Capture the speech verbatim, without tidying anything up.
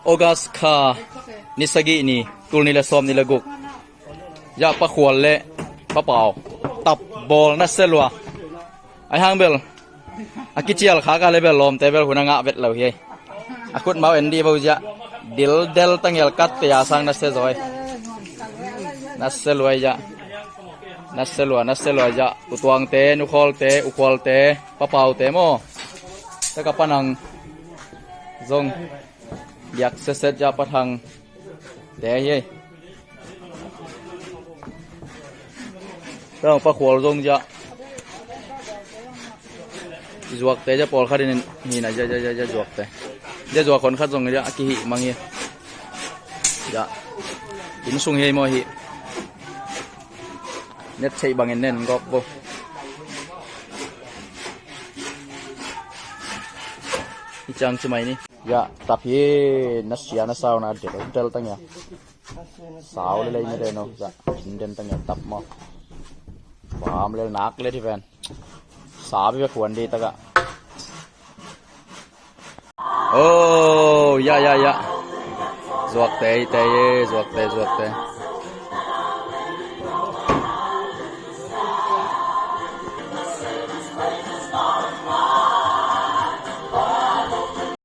August kha ni sagih ni, tul nih le sawm nih le guk. Yah, Pa Khual le Pa Pau tap bawl nasia lua. Ahi hang bel a kicial khak a le bel lawmte bel hun a ngah vet lo hi. A khutmau en dih vo ziah. Dildel tangel katte a sang nasia zaw hi. Nasia lua ziah. Nasia lua, nasia lua ziah. U Tuangte, Nu Khawlte, U Khualte, Pa Paute maw. Taka Pa Nang zong biak setset ziah, Pa Thangte hi. Tang Pa Khual zong ziah. Zuakte ziah, pawlkhat in hi na ziah, ziah, ziah, ziah, zuakte. Ziah zuak hon khat zong ziah a kihih mang hi. Ziah. Inn sung hi maw hi. Net theih bangin nen gawp bo. Hi ciang ci mai ni. Yah, tap hi, nasia na sau na del del tang ya. Sau le lei na den o, yah, den den tang ya tap maw. Bam le nak le ti ven. Sa bi bek huan di taka. Oh, yah, yah, yah. Zuakte, te, zuakte, zuakte.